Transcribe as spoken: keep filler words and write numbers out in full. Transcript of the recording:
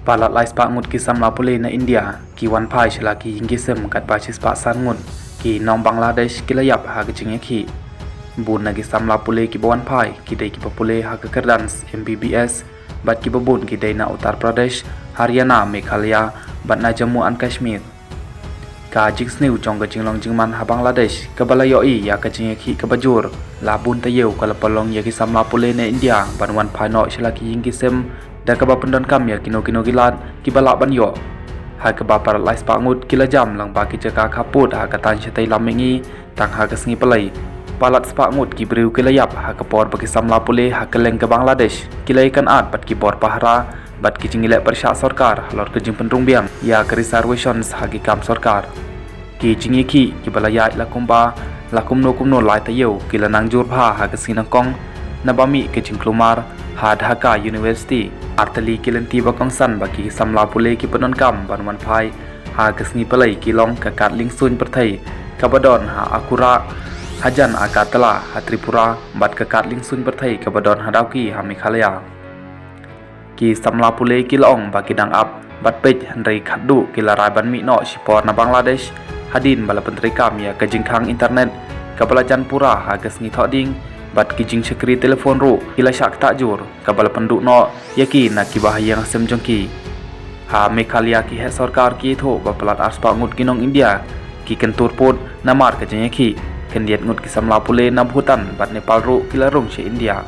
Palat lai spah ngut ki samla pule na India ki wan phai sha la ki ïing ki sem, katba shi spah san ngut ki nong Bangladesh ki la ïap ha ka jingïakhih. Bun na ki samla pule kiba wan phai ki dei kiba pule ha ka kyrdan M B B S, bad kiba bun ki dei na Uttar Pradesh, Haryana, Meghalaya bad na Jammu and Kashmir. Ka jingsniew jong ka jinglong jingman ha Bangladesh kaba la ïohi ïa ka jingïakhih kaba jur, la bun taïew ka la pynlong ïa ki samla pule na India ban wan phai noh sha la ki ïing ki sem, da kaba pyndonkam ïa kino kino ki lad kiba lah ban ïoh. Ha kaba palat lai spah ngut ki la jam lyngba ki jaka khappud ha ka thaiñ shatei lam mihngi, tang ha ka sngi Palei. Palat spah ngut ki briew ki la ïap ha ka por ba ki samla pule ha kylleng ka Bangladesh ki la ïakynad bad ki bor pahara bad ki jingïaleh pyrshah sorkar halor ka jingpynrung biang ïa ka reservations ha ki kam sorkar. Ki jingïakhih kiba la ïaid la kumba la kumno kumno lai taïew ki la nang jur bha ha ka sngi nyngkong, naba mih ka jingkulmar ha Dhaka University. Artylli ki lynti ba kongsan ba ki samla pule ki pyndonkam ban wan phai ha ka sngi Palei ki long ka kad liengsuiñ pyrthei kaba don ha Akhura, hajan Agartala ha Tripura, bad ka kad liengsuiñ pyrthei kaba don ha Dawki ha Meghalaya. Ki samla pule ki la ong ba ki dang ap bad peit, hynrei khatduh ki la rai ban mih noh shipor na Bangladesh, hadien ba la pyntreikam ïa ka jingkhang internet kaba la jan pura ha ka sngi Thohdieng, bad ki jingshakri telephone ruh ki la shah ktah jur, kaba la pynduh noh ïa ki na kiba ha ïing ha sem jong ki. Ha Meghalaya ki heh sorkar ki ïathuh ba palat ar spah ngut ki nong India ki kyntur pud namar ka jingïakhih. Khyndiat ngut ki samla pule na Bhutan bad Nepal ruh ki la rung sha India.